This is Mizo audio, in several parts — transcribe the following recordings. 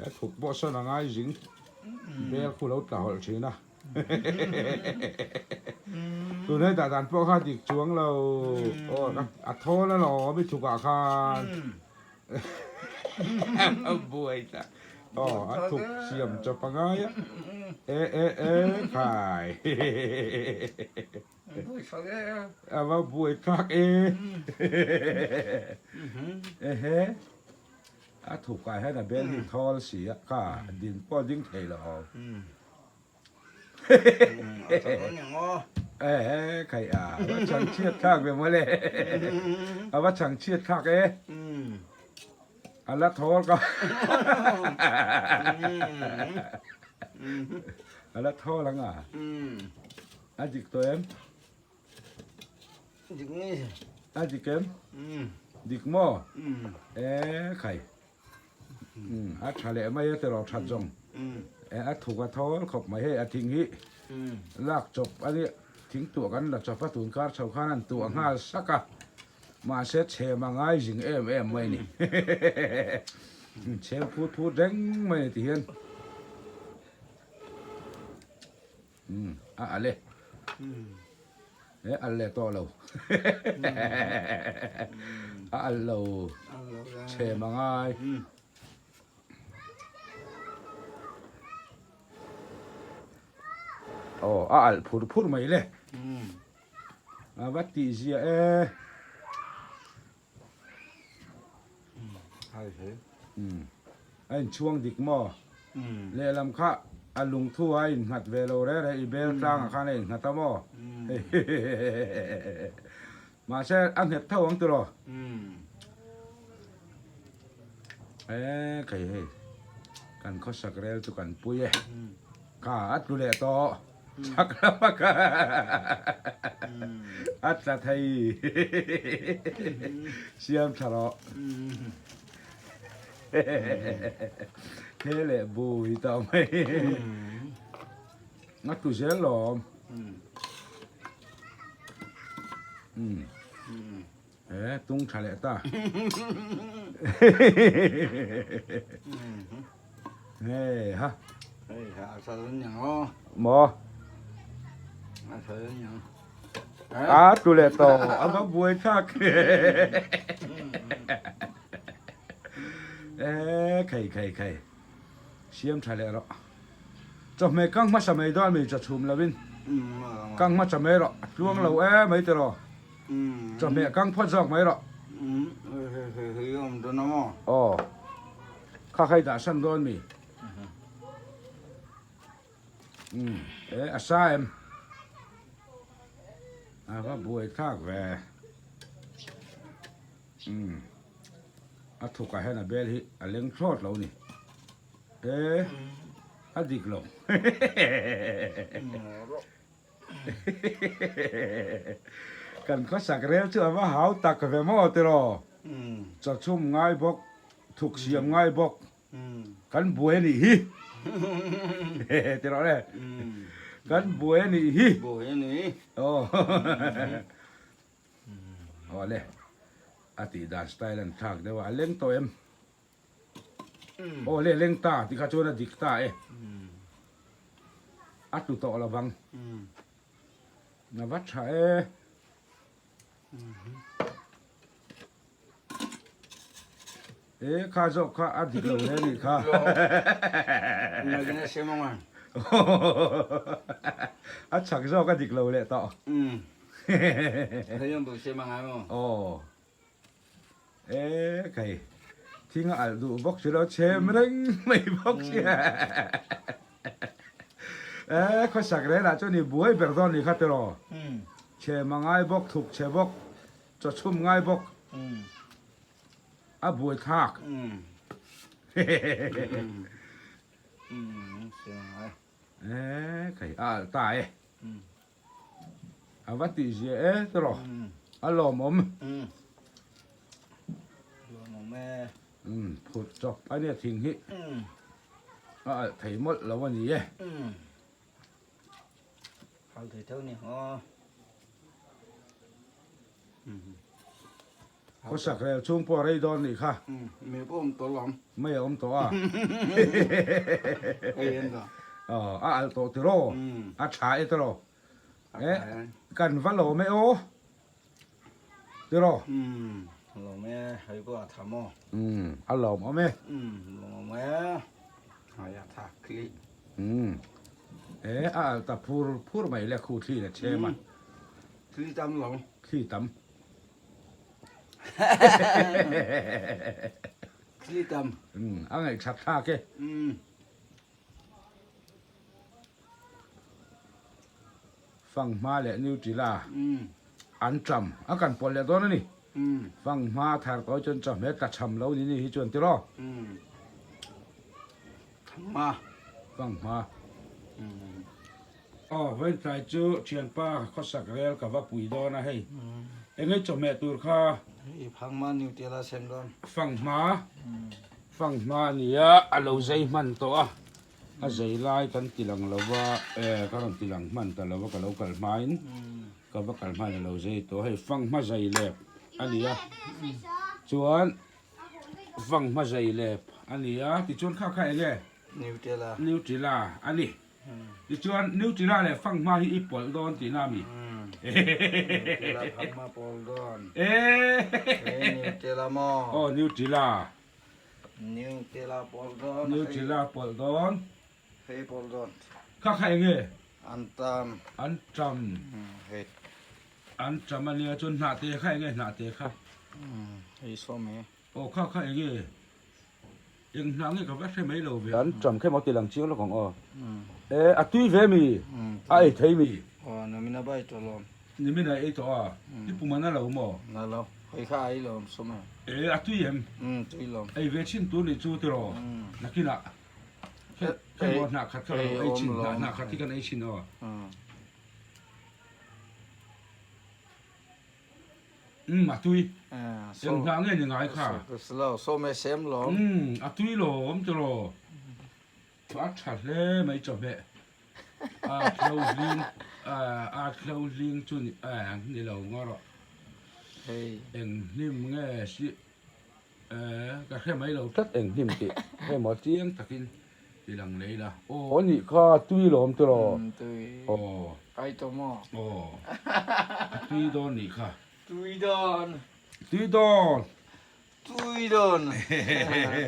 A thuk pawh sawn a ngai zing bel khu lo tla hawlh thin a. Tun hei dah dan pawh kha dik chuang lo aw a thawl alawm i thukah khan a buai ta aw a thuk siam chawp a ngai a e e e khai a va buai thlak e ehe. A thukah hian a bel hi thawl si a, kha din pawh a ding thei lo. E khai a, a va chhang chhiat thlak ve mawle. A va chhang chhiat thlak e. A la thawl ka. A la thawl ang a. A dik tawh em? Dik ni. A dik em? Dik maw? E khai. A tha leh mai a tiraw that zawng. E a thuk a thawl khawp mai hei a thing hi lak chawp a nia thing tuah kan la chawp a tun kar chho khan an tuah nghal sak a mahse chhem a ngai zing em em mai ni. Chhem phut phut reng mai ni ti hian. A al e. E al leh tawh lo. A al lo chhem a ngai. Aw a al phur phur mai le. A va tih zia e. A inchhuang dik maw? Lehlam kha a lungthu a innghat ve lo reh reh i bel tlangah khan a innghat a maw? Mahse a nghet tho ang tiraw? E kei hei kan khawsak rel chu kan pui e. Kha a tlu leh tawh. Chak lama ka a tla thei siam tha rawh. He leh bu hi tawh mai. A tlu zel lawm. E tung tha leh ta. Hei ha. Hei ha a tha dawn niang aw. Maw? A tha dawn niang. A tlu leh tawh a va buai thlak. E khei khei khei. Siam tha leh rawh. Chawhmeh kang hmasa mai dawn mi chaw chhum lovin. Kang hmasa mai rawh. A tluang lo e mai tiraw. Chawhmeh kang phawt zawk mai rawh. Aw. Kha khai dah san dawn mi. E a sa em. A va buai thlak ve. A thukah hian a bel hi a leng thlawt lo ni. E a dik lo. Kan khawsak rel chu a va hau tak ve maw tiraw? Chawchhum ngai bawk, thuk siam ngai bawk, kan buai a nih hi. Tiraw le? Kan buai a nih hi. Buai a nih. Aw. Aw le. A tih dan style an thlak deuh a, a leng tawh em? Aw le leng ta ti kha chuan a dik ta e. A tlu tawh lo vang. Na va tha e. E kha zawk kha a dik lo hle nih kha. A chak zawk a dik lo leh tawh. Aw. E khai thing a alh duh bawk si lo chhem reng mai bawk si e khawsak rel ah chuan i buai ber dawn ni kha tiraw chhem a ngai bawk thuk chhe bawk chaw chhum ngai bawk a buai thlak e khai a alh ta e. A va tih zia e tiraw a lawmawm. Lawmawm e. Phut chawp a nia thing hi a alh thei mawlh lo a ni e. Hal thei tho ni aw. Khawsak rel chhung pawh a rei dawn nih kha. Mei pawh awm tawh lo. Mei a awm tawh a. Aw, a alh tawh tiraw? A tha e tiraw? Eh, kan va lawm e aw. Tiraw? Lawm e, hei pawh a tha maw? A lawm awm e. Lawm awm e. Hei a tha kli. Eh, a alh ta phur phur mai le khu thli le chhem a. Thli tam lo. Thli tam. Thli tam. A ngaihthat thlak e. Fanghma leh Nutella an cham a kan pawlh leh dawn a ni. Fanghma thar tawi chuan chawhmeh tla cham lo ni ni hi chuan tiraw. Fanghma. Fanghma. Aw vawitlai chu thianpa khawsak rel ka va pui dawn a hei. Engei chawhmeh tur kha. Hei Fanghma Nutella sem dawn. Fanghma. Fanghma a nia a lo zei hman tawh a. A zei lai kan ti lang lo va, eh ka rawn ti lang hman ta lo va ka lo kal hmain ka va kal hmain a lo zei tawh a hei fanghma zei lep a ni a chuan fanghma zei lep a ni a tichuan kha kha eng nge Nutella Nutella a ni tichuan Nutella leh fanghma hi i pawlh dawn tihna a mi Nutella fanghma pawlh dawn eh Nutella maw aw Nutella Nutella pawlh dawn. Nutella pawlh dawn. Hei pawlh dawn. Kha kha eng nge? An tam. An tam. Hei. An tam a nia chuan hnah te kha eng nge hnah te kha? Hei sawm e. Aw kha kha eng nge? Eng hnah nge ka va hre mai lo ve. An tam khe maw ti lang chiang lawk ang aw. E a tui ve mi? A ei thei mi? Aw nimina bai tawh lawm. Nimina ei tawh a? I pum a na lo maw? Na lo. Hei kha a ei lawm sawm e. E a tui em? Umm tui lawm. Ei ve chin tur nih chu tiraw? Nakinah khe khe maw hnah khat kha ka lo ei chin hnah hnah khat hi kan ei chin aw. Umm a tui. Eng hnah nge ni ngai kha? Sawm e sem lawm. Umm a tui lawm tiraw? A tha hle mai chawhmeh a thlo hling a thlo hling chu ni lo ngaw rawh eng hnim nge si ka hre mai lo tlat eng hnim tih hemaw chiang takin ti lang lei la aw anih kha tui lawm tiraw aw aw a tui dawn nih kha tui dawn tui dawn Tui dawn.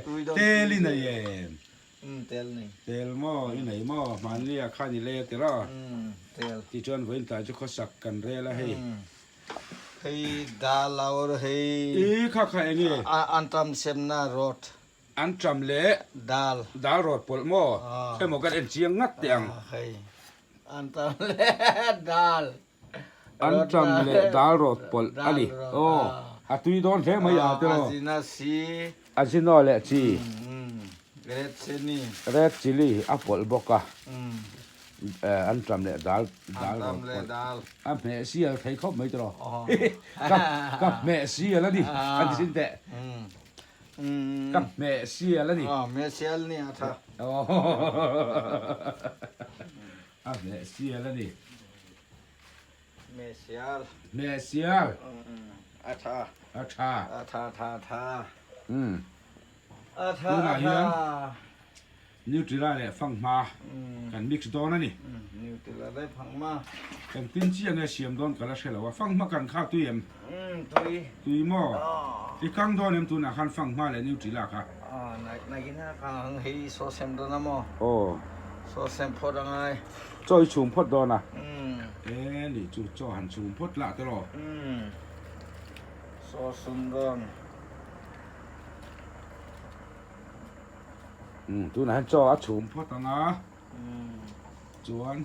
Tui dawn. Tel i nei em? Umm tel nei. Tel maw i nei maw? Hmanni ah khan i lei a ti ra. Umm tel. Tichuan vawiin tlai chu khawsak kan rel a hei. Hei dal aur hei. I kha kha eng nge? Antam semna road. Antam leh dal. Dal road pawlh maw? Emaw kan en chiang ngat teh ang. Hei antam leh dal. An ṭam leh dal rawt pawlh a ni. Aw, a tui dawn hle mai a tiraw? Azino leh chi. Red chilli. Red chilli a pawlh bawk a. An ṭam leh dal dal rawt pawlh. A hmeh sial thei khawp mai tiraw? Ka hmeh sial a ni. A ti sin teh. Ka hmeh sial a ni. Hmeh sial ni a tha. A hmeh sial a ni. Hmeh sial. Hmeh sial. A tha. A tha. A tha tha tha. Um. A tha a tha. Nutella leh fanghma kan mix dawn a ni. Nutella leh fanghma. Kan tin chiah nge siam dawn ka la hre lo a. Fanghma kan kha tui em? Tui. Tui maw? I kang dawn em tunah khan fanghma leh Nutella kha? Nakin a kang ang hei saw sem dawn a maw? Aw. Saw sem phawt a ngai. Chaw i chhum phawt dawn a? E nih chu chaw han chhum phawt lah tiraw? Saw sum dawn. Umm tunah hian chaw a chhum phawt ang a chuan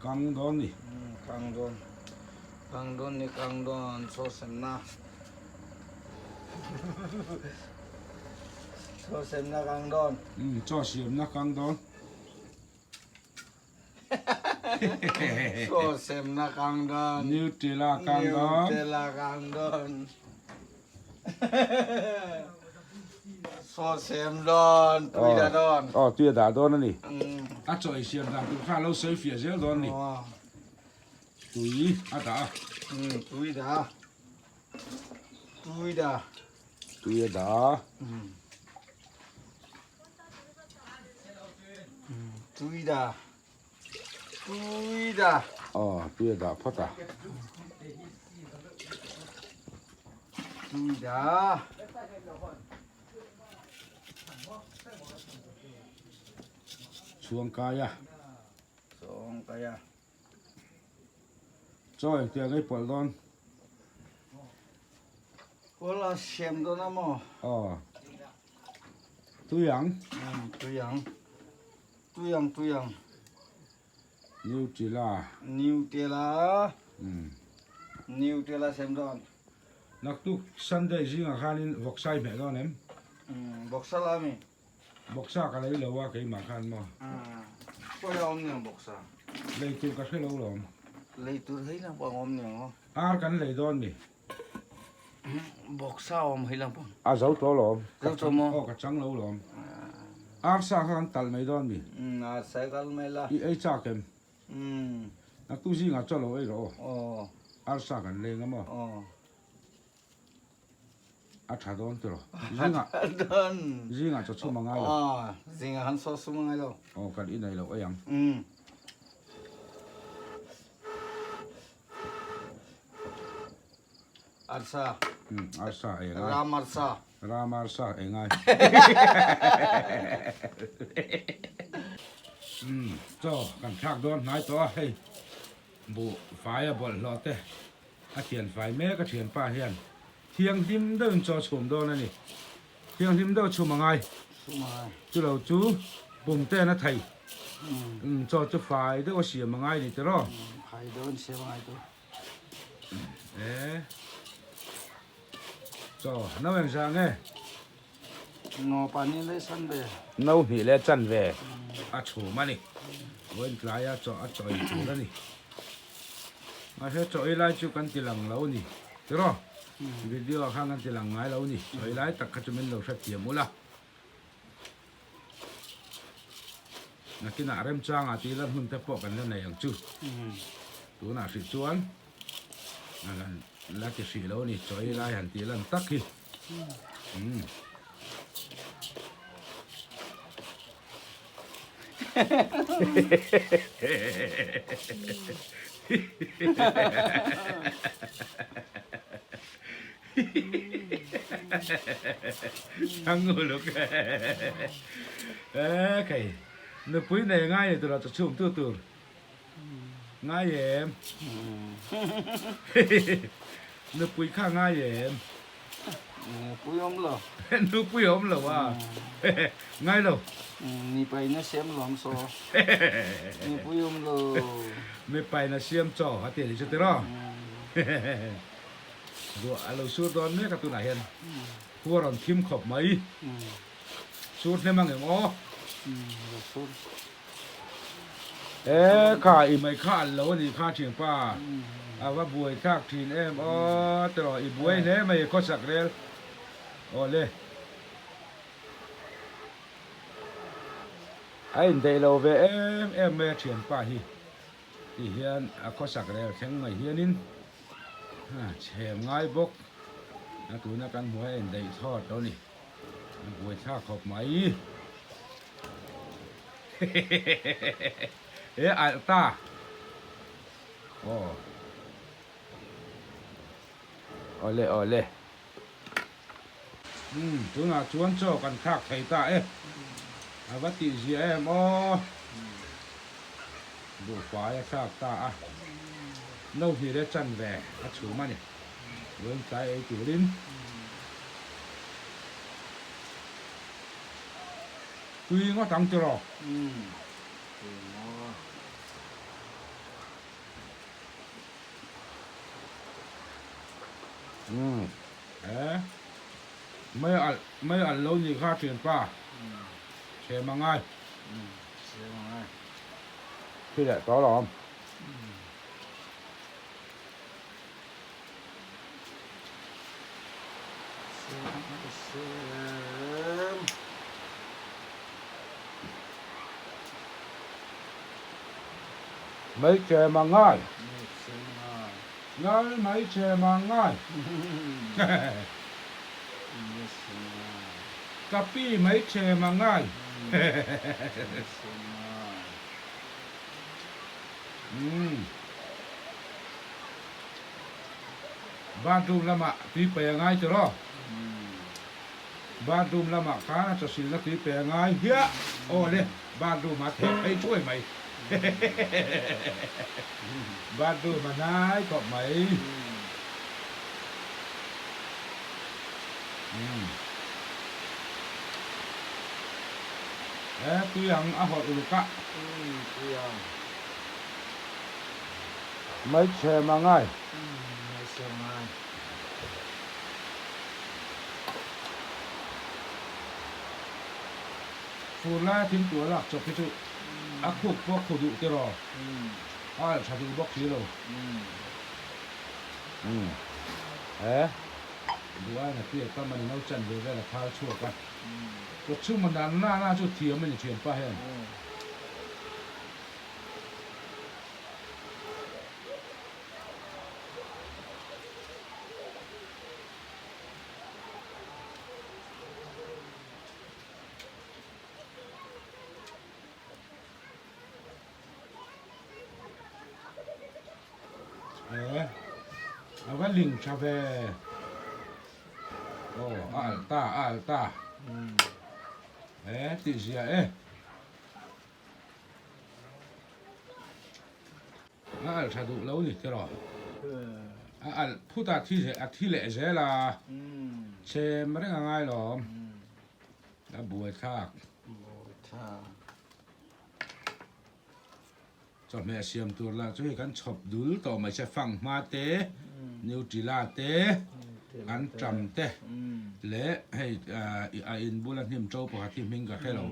kang dawn ni. Umm kang dawn kang dawn ni kang dawn chaw semna chaw semna kang dawn. Umm chaw siamna kang dawn. Chaw semna kang dawn. Nutella kang dawn. Nutella kang dawn. Chaw sem dawn, tui dah dawn. Aw, tui a dah dawn a ni. A chaw ei siam dan tur kha a lo sawi fiah zel dawn a ni. Tui a dah a. Tui dah a. Tui dah. Tui a dah. Tui dah. Tui dah. Aw, tui a dah phawt a. Tui dah. Chhuang kai a. Chhuang kai a. Chaw engtiang ngei pawlh dawn? Pawlh a siam dawn a maw? Aw. Tui ang? Umm, tui ang. Tui ang, tui ang. Nutella. Nutella. Umm. Nutella siam dawn. Naktuk Sunday zingah khanin vawksa i hmeh dawn em? Umm, vawksa la mi. Boxa ka lei lo a keimah khan maw? Pawi a awm niang boxa. Lei tur ka hre lo lawm. Lei tur hei lang pang awm niang aw. Ar kan lei dawn mi. Boxa awm hei lang pang. A zo tawh lawm. Zo tawh maw? Aw ka chang lo lawm. Ar sa kha kan talh mai dawn mi. Ar sa kal mai la. I ei chak em? Naktu zingah chaw lo ei rawh aw. Aw. Ar sa kan leng a maw? Aw. A tha dawn tiraw? Zingah zingah chaw chhum a ngai lo. Aw, zingah han saw sum a ngai lo. Aw, kan inei loh ei ang. Arsa. Arsa ei a ngai. Ram arsa. Ram arsa ei ngai. Chaw kan thlak dawn hnai tawh a hei buh fai a bawlhhlawh te. A thian fai mek a thianpa hian thianghlim deuhin chaw chhum dawn a ni. Thianghlim deuh chhum a ngai. Chu lo chu pum ten a thei. Chaw chu fai deuh a siam a ngai ni tiraw? Fai deuh an siam a ngai tawh. E. Chaw no eng zah nge? No pahnih leh chan ve. No hnih leh chan ve a chhum a ni. Vawiin tlaia chaw a chaw ei tur a ni. Mahse chaw ei lai chu kan ti lang lo ni. Tiraw? Video ah khan kan ti lang ngai lo ni. Chaw ei lai tak kha chu min lo hrethiam ula. Nakinah remchangah tih lan hun te pawh kan la nei ang chu. Tunah hrih chuan la ti hrih lo ni. Chaw ei lai han tih lan tak hi. Changuluk e khai nupui nei ngai ni tura chaw chhum tu tur ngai em nupui kha ngai em nupui awm lo nupui awm lo a ngai lo mipa in a siam lawm saw nupui awm lo mipa in a siam chaw a ti a ni chu tiraw Ruah a lo sur dawn mek a tunah hian khua rawn thim khawp mai. Sur hnem ang em aw? E kha i mai kha an lo a nih kha thianpa a va buai thlak thin em aw tiraw i buai hle mai khawsak rel aw le. A indaih lo ve em em mai a thianpa hi. Ti hian a khawsak rel thleng mai hianin chhem ngai bawk a tuna kan hmuh a indaih thlawt lo ni a buaithlak khawp mai he alh ta aw awle awle umm tunah chuan chaw kan thlak thei ta e a va tih zia em aw buhfai a thlak ta a no hnih leh chan ve a chhum a ni vawiin tlai ei turin tui ngawt ang tiraw. Umm he mai alh mai alh lo ni kha thianpa chhem a ngai chhem a ngai khi leh tawh alawm chhem Mai chem a ngai. Ngai mai chem a ngai. Ka pi mai chem a ngai. Bathroom lamah tui pe a ngai tiraw? Bathroom lamah khan a chasilna tui pe a ngai hiah. Aw le, bathroom a theh phei thuai mai. Bathroom a hnai khawp mai. He tui ang a hawlh uluk a. Tui ang. Mai chhem a ngai. Mai chhem a ngai. Fur laia thing tur lak chawp hi chu a khuk pawh khu duh tiraw? A alh tha duh bawk si lo. He duain a piak a mani no chan ve vel a thal chhuak a. Kawchhum a dan na na chu thiam a ni thianpa hian. Ee a va ling tha ve aw a alh ta a alh ta ee tih zia e. A alh tha duh lo ni tiraw? A alh phut a thi a thi leh zel a, chhem reng a ngai lawm. A buai thlak. Chawhmeh siam tur lah chu hei kan chhawp dul tawh mai se fanghma te, Nutella te, an ṭam te leh hei a inbula hnim ṭo pakhat hi hming ka hre lo.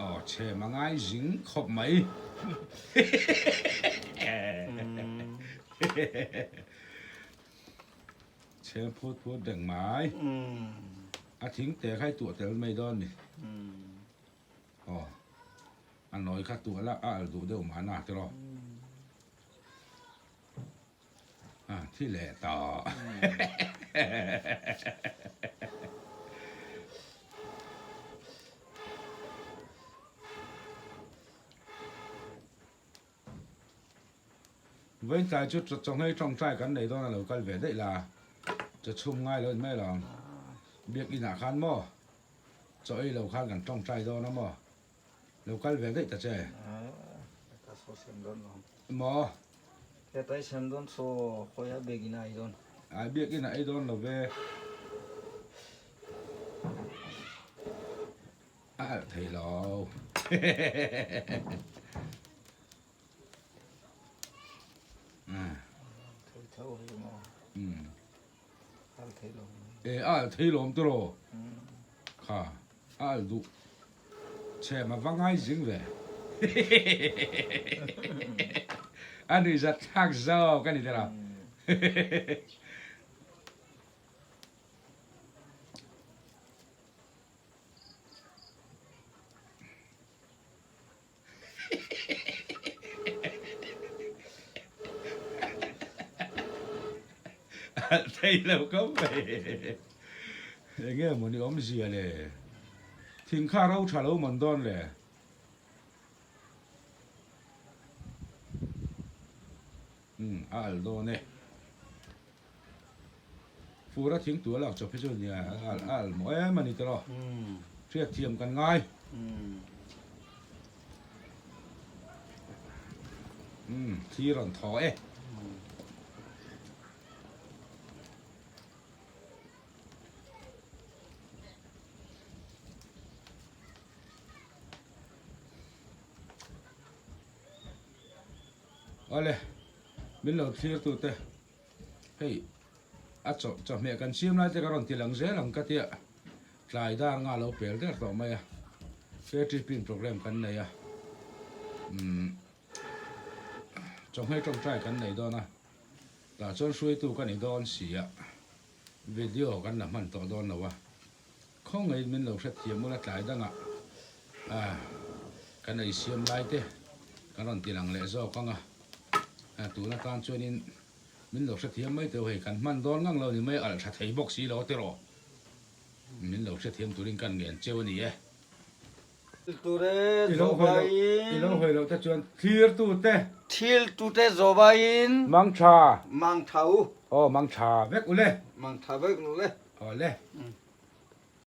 Aw chhem a ngai zing khawp mai. Chhem phut phut reng mai. A thing te kha i tuah tel mai dawn ni. Aw a nawi kha tuah la a al duh deuh mahna tiraw. A thi leh tawh. Vawitlai chu chawnghei tawngtai kan nei dawn a lo kal ve daih la, chaw chhum ngai lo in mai lo ang. Biakin ah khan maw chaw ei lo khan kan tawngtai dawn a maw? Lo kal ve daih ta che. Ka saw sem dawn lo. Maw? He tai sem dawn saw khawi a biakin a ei dawn. Ai biakin a ei dawn lo ve. A alh thei lo. Thei tho hi maw? Al thei lo. E a al thei lawm tiraw? Kha a al duh. Chhem a va ngai zing ve. A nuihzat thlak zawk a ni tiraw? Thei lo ka mai. Enge mawni awmzia le? Thing kha ro tha lo mawn dawn le? Umm a al dawn e. Fur a thing tur a lak chawp hi chu nia a al mawh em a ni tawh. Hriat thiam kan ngai. Umm thli rawn thaw e. Awle min lo thlir tute hei a chaw chawhmeh kan siam lai te ka rawn ti lang zel ang ka tia tlai dar nga lo pel der tawh mai a KTP program kan nei a umm chawhmeh tawngtai kan nei dawn a tah chuan hruaitu ka ni dawn si a video kan la hman tawh dawn lo a Khawngaih min lo hrethiam ula tlai dangah kan ei siam lai te kan rawn ti lang leh zawk ang a, tun atan chuanin. Min lo hrethiam mai teuh hei kan hman dawn ngang lo ni mai alh tha thei bawk si lo tiraw. Min lo hrethiam turin kan ngen cheu a ni e. Ture zawhaiin. I lo hawi loh te chuan thlir tute. Thil tute zawhaiin. Mang tha. Mang tha u. Aw mang tha vek u le. Mang tha vek u le. Aw le.